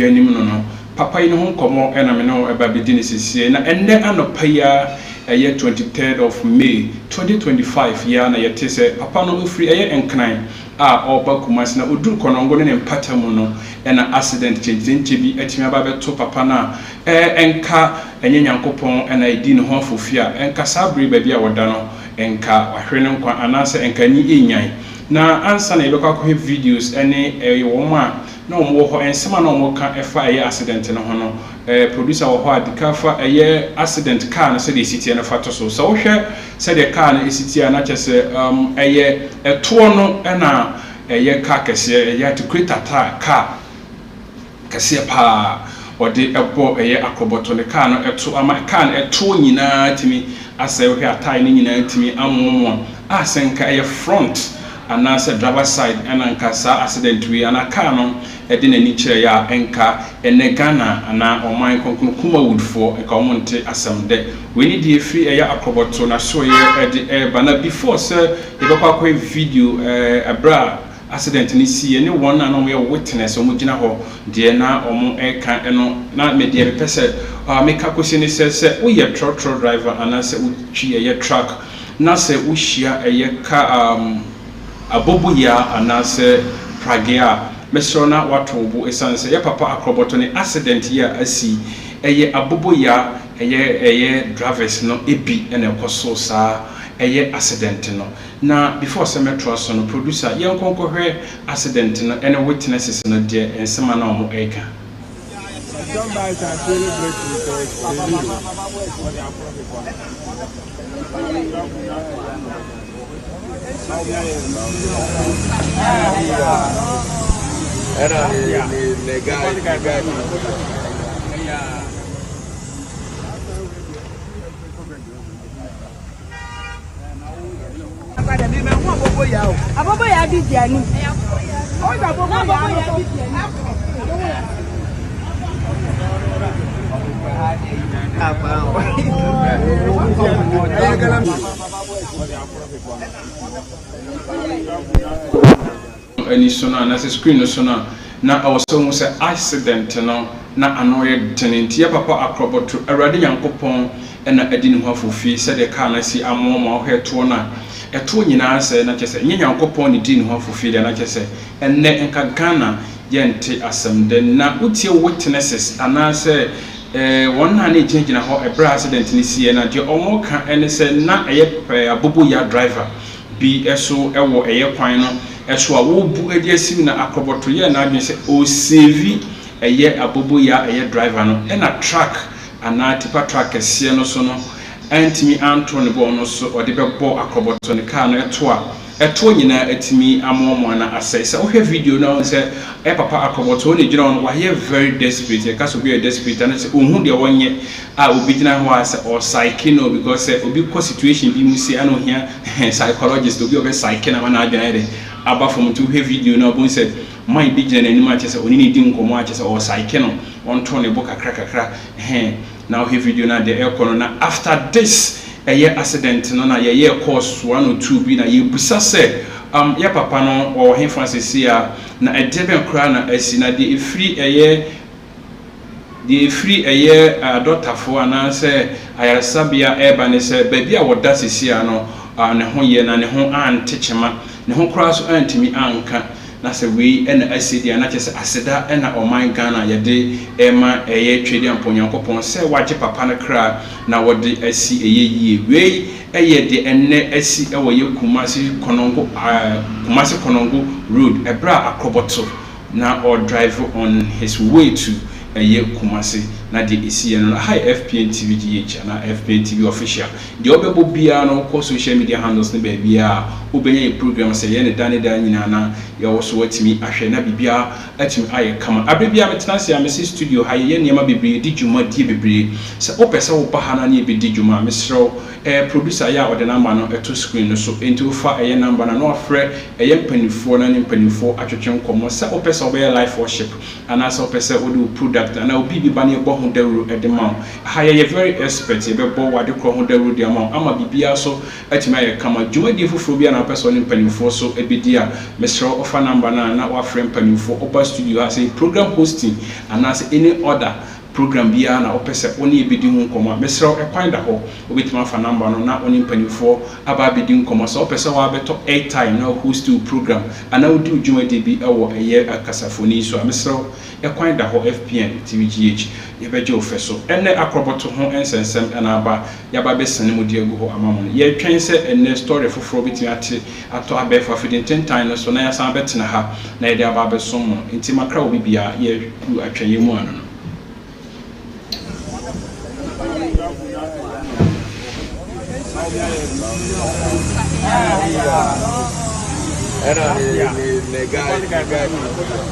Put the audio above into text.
Anim no, papa yi ne ho nkɔmmɔ na me ne wo ɛba bɛdi no sesie. Na ɛnnɛ anɔpa yi a ɛyɛ 23rd of May 2025 yi a na yɛte sɛ papa no ofiri ɛyɛ Nkran a ɔreba Kumasi, na ɔduru Kɔnɔngo ne ne mpata mu no, ɛna accident kyɛnkyerɛnkyɛ bi atumi aba abɛto papa no a ɛnka ɛnyɛ Nyankopɔn ɛna ɛdi ne ho afofi a, ɛnka saa bere baabi a wɔda no, ɛnka wahwere ne nkwa anaasɛ ɛnka ni ɛnyan. Na ansa na yɛbɛkɔ akɔhwɛ videos ɛne ɛyɛ wɔn a na wɔn wɔ hɔ, nsɛm a na wɔn ka ɛfa ɛyɛ accident no ho no, producer wɔ hɔ a dika fa ɛyɛ accident car no sɛdeɛ esi teɛ no fa to so. Sɛ wohwɛ sɛdeɛ car no esi teɛ a, na kyerɛ sɛ ɛyɛ ɛtoɔ no, ɛna ɛyɛ car kɛseɛ, ɛyɛ articulator car kɛseɛ paa ɔde ɛbɔ ɛyɛ Akrobeto ne car no ɛto ama car no ɛtoɔ nyinaa tumi asɛ. Wohwɛ atae no nyinaa tumi amoamoa a, sɛ nka ɛyɛ front anaasɛ driver side ɛna nka saa accident wei anaa car no ɛde n'ani kyerɛ yɛ a, ɛnka ɛnɛ Ghana anaa ɔman kronkron Kumawoodfoɔ nka wɔn nte asɛm dɛ. Wei ne deɛ efiri ɛyɛ Akrobeto n'asoɔyɛ ɛde ɛreba. Na before sɛ yɛbɛkɔ akɔyɛ video ɛbrɛ a accident no si yɛ ne wɔn a na wɔyɛ witness, wɔn gyina hɔ deɛ na wɔn ɛreka ɛno, na me deɛ mepɛ sɛ meka kɔsi ne sɛ woyɛ trɔtrɔ driver anaasɛ wotwi ɛyɛ truck na sɛ wohyia ɛyɛ car aboboyaa anaasɛ pragea a, mesrɛ na wato wo bo, ɛsiane sɛ yɛ papa Akrobeto ne accident yi a asi, ɛyɛ aboboyaa ɛyɛ drivers no ebi ɛna ɛkɔ so saa ɛyɛ accident no. Na before sɛ mɛtoa so no, producer, yɛnkɔ nkɔhwɛ accident no ɛne witnesses no deɛ nsɛm a na wɔn ɛreka. Some bikes are celebrating because they knew. Ɛna ne guy. Aboboyaa bi di anim. Na aboboyaa bi di anim. Ani so no anaasɛ screen no so no a, na ɛwɔ sɛ wohu sɛ accident no na ano yɛ dene. Nti yɛ papa Akrobeto, Awurade Nyankopɔn ɛna adi ne ho afofi. Sɛdeɛ kaa no asi amoamoa, wohwɛ ɛtoɔ no a, ɛtoɔ nyinaa sɛ na kyerɛ sɛ ɛnyɛ Nyankopɔn ne dii ne ho afofi deɛ, na kyerɛ sɛ ɛnnɛ nka Ghana yɛnte asɛm dɛ. Na wotie witnesses anaasɛ wɔn a na gyinagyina hɔ ɛberɛ a accident no siiɛ na deɛ ɔmo ka ɛne sɛ na ɛyɛ aboboyaa driver bi ɛso ɛwɔ ɛyɛ kwan no ɛso a wɔrebu adi asim, na Akrobeto yɛ n'adwene sɛ ɔresave ɛyɛ aboboyaa ɛyɛ driver no, ɛna truck anaa tipper truck kɛseɛ no so no ɛntumi anto ne bɔɔl no so, ɔde bɛbɔ Akrobeto ne car no ɛto a ɛtoɔ nyinaa atumi amoamoa na asɛe. Sɛ wohwɛ video no a, sɛ ɛyɛ papa Akrobeto ne gyina hɔ no, wayɛ very desperate. Yɛka sɛ obi yɛ desperate ana sɛ ohun deɛ wɔnyɛ a, obi gyina hɔ a sɛ ɔpsyche no, because sɛ obi kɔ situation bi mu si ana ohia psychologist, obi a ɔbɛ psyche na ama n'adwene ayɛ dɛ aba fam. Nti wohwɛ video no a, ɔbɛn sɛ man bi gyina n'anim a kyerɛ sɛ ɔne ne di nkɔmmɔ a kyerɛ sɛ ɔpsyche no, ɔnto ne bo kakra kakra hɛn. Na wohwɛ video no a, deɛ ɛrekɔ no na after this ɛyɛ accident no na yɛyɛ course one or two bi na yɛbusa sɛ yɛ papa no wɔwɔ hefa sisi a, na ɛdeɛ bɛn koraa na asi. Na deɛ efiri ɛyɛ adɔtafoɔ anaasɛ ayaresabea ɛreba ne sɛ baabi a wɔda sisi a no ne ho yɛ na ne ho ante kyema, ne ho koraa so antumi anka. Na sɛ wei ɛna asi deɛ, na kyerɛ sɛ aseda ɛna ɔman Ghana yɛde ɛma ɛyɛ Twɛdi Ampo Onyankopɔn sɛ wagye papa no kra na wɔde asi ɛyɛ yie. Wei ɛyɛ deɛ ɛnnɛ asi ɛwɔ yɛ Kumasi Kɔnɔngo, Kumasi Kɔnɔngo road, ɛberɛ a Akrobeto na ɔdrive on his way to ɛyɛ Kumasi na deɛ esi yɛ no. Ha yɛ FPN TV GH anaa FPN TV Official. Deɛ ɔbɛbɔ biara no, wokɔ social media handles ne baabiara a wobɛnya yɛ program sɛ yɛ ne da ne da nyinaa na yɛwɔ so, watumi ahwɛ na biribiara atumi ayɛ kama. Abere biara metena ase a, mese studio ha yɛyɛ nneɛma bebree, di dwumadie bebree. Sɛ wopɛ sɛ woba ha na ne yɛbɛdi dwuma a, mesrɛ wo, producer yɛ a ɔde number no ɛto screen no so, enti wofa ɛyɛ number no na wafrɛ ɛyɛ mpanimfoɔ na ne mpanimfoɔ atwetwe nkɔmmɔ sɛ wopɛ sɛ wobɛyɛ live worship anaasɛ wopɛ sɛ wode wo product. product anaa obi bi ba ne yɛbɔ ho dawuro de ma wo. Ha yɛyɛ very expert, yɛbɛbɔ w'ade korɔ ho dawuro de ama wo ama biribiara so atumi ayɛ kama. Dwumadie foforɔ bi a na wopɛ sɛ ɔne mpanimfoɔ so bɛdi a, mesrɛ wo ɔfa number no a na wafrɛ mpanimfoɔ. Woba studio ha sɛ program hosting anaasɛ any other program biara na wopɛ sɛ wo ne yɛbɛdi ho nkɔmmɔ a, mesrɛ wo ɛkwan da hɔ. Wobɛtumi afa number no na wo ne mpanimfoɔ aba abɛdi nkɔmmɔ. Sɛ wopɛ sɛ woabɛtɔ airtime na wo host wo program anaa wodi wo dwumadie bi wɔ ɛyɛ kasafoni so a, mesrɛ wo ɛkwan da hɔ. FPN TVGH yɛbɛgye wo fɛ so. Ɛnɛ akorɔbɔto ho nsɛnsɛm ɛna aba yɛaba bɛsane mu de agu hɔ ama mo no. Yɛtwɛn sɛ ɛnɛ story foforɔ bɛtumi ate atɔ abɛɛfo afidi ntentan no so na yɛasan bɛtena ha na yɛde aba abɛsom mo. Nti makra wɔ bibia yɛgu atwɛnyɛ mu ano no. Ɛna ne guy.